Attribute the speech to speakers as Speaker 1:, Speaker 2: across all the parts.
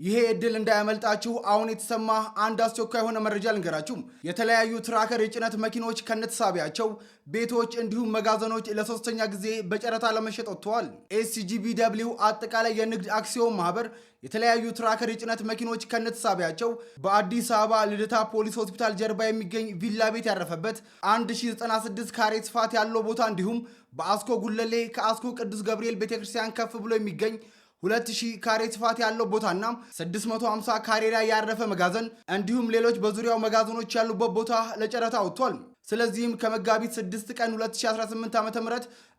Speaker 1: ይሄ እድል እንዳያመልጣችሁ አሁን የተሰማ አንድ አስቸኳይ የሆነ መረጃ ልንገራችሁ። የተለያዩ ትራከር የጭነት መኪኖች ከነተሳቢያቸው ቤቶች እንዲሁም መጋዘኖች ለሶስተኛ ጊዜ በጨረታ ለመሸጥ ወጥተዋል። ኤስጂቢደብሊው አጠቃላይ የንግድ አክሲዮን ማህበር የተለያዩ ትራከር የጭነት መኪኖች ከነተሳቢያቸው በአዲስ አበባ ልደታ ፖሊስ ሆስፒታል ጀርባ የሚገኝ ቪላ ቤት ያረፈበት 1096 ካሬ ስፋት ያለው ቦታ እንዲሁም በአስኮ ጉለሌ ከአስኮ ቅዱስ ገብርኤል ቤተክርስቲያን ከፍ ብሎ የሚገኝ 2000 ካሬ ስፋት ያለው ቦታና 650 ካሬ ላይ ያረፈ መጋዘን እንዲሁም ሌሎች በዙሪያው መጋዘኖች ያሉበት ቦታ ለጨረታ ወጥቷል። ስለዚህም ከመጋቢት 6 ቀን 2018 ዓ.ም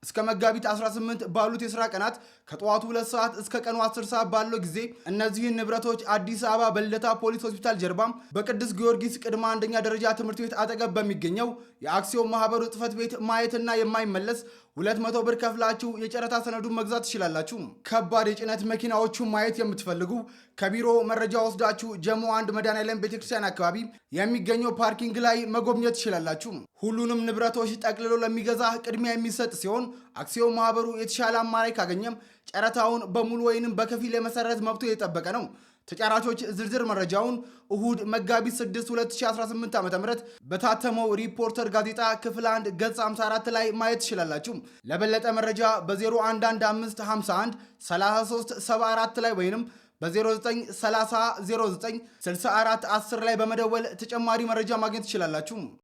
Speaker 1: እስከ መጋቢት 18 ባሉት የስራ ቀናት ከጠዋቱ 2 ሰዓት እስከ ቀኑ 10 ሰዓት ባለው ጊዜ እነዚህን ንብረቶች አዲስ አበባ በልደታ ፖሊስ ሆስፒታል ጀርባም በቅዱስ ጊዮርጊስ ቅድመ አንደኛ ደረጃ ትምህርት ቤት አጠገብ በሚገኘው የአክሲዮን ማህበሩ ጽሕፈት ቤት ማየትና የማይመለስ 200 ብር ከፍላችሁ የጨረታ ሰነዱን መግዛት ትችላላችሁ። ከባድ የጭነት መኪናዎቹን ማየት የምትፈልጉ ከቢሮ መረጃ ወስዳችሁ ጀሞ 1 መድኃኔዓለም ቤተክርስቲያን አካባቢ የሚገኘው parking ላይ መጎብኘት ትችላላችሁ። ሁሉንም ንብረቶች ጠቅልሎ ለሚገዛ ቅድሚያ የሚሰጥ ሲሆን አክሲዮን ማህበሩ የተሻለ አማራጭ ካገኘም ጨረታውን በሙሉ ወይንም በከፊል የመሰረዝ መብቱ የጠበቀ ነው። ተጫራቾች ዝርዝር መረጃውን እሁድ መጋቢት 6 2018 ዓ.ም በታተመው ሪፖርተር ጋዜጣ ክፍል 1 ገጽ 54 ላይ ማየት ትችላላችሁ። ለበለጠ መረጃ በ0115 51 33 74 ላይ ወይንም በ09 30 09 64 10 ላይ በመደወል ተጨማሪ መረጃ ማግኘት ትችላላችሁ።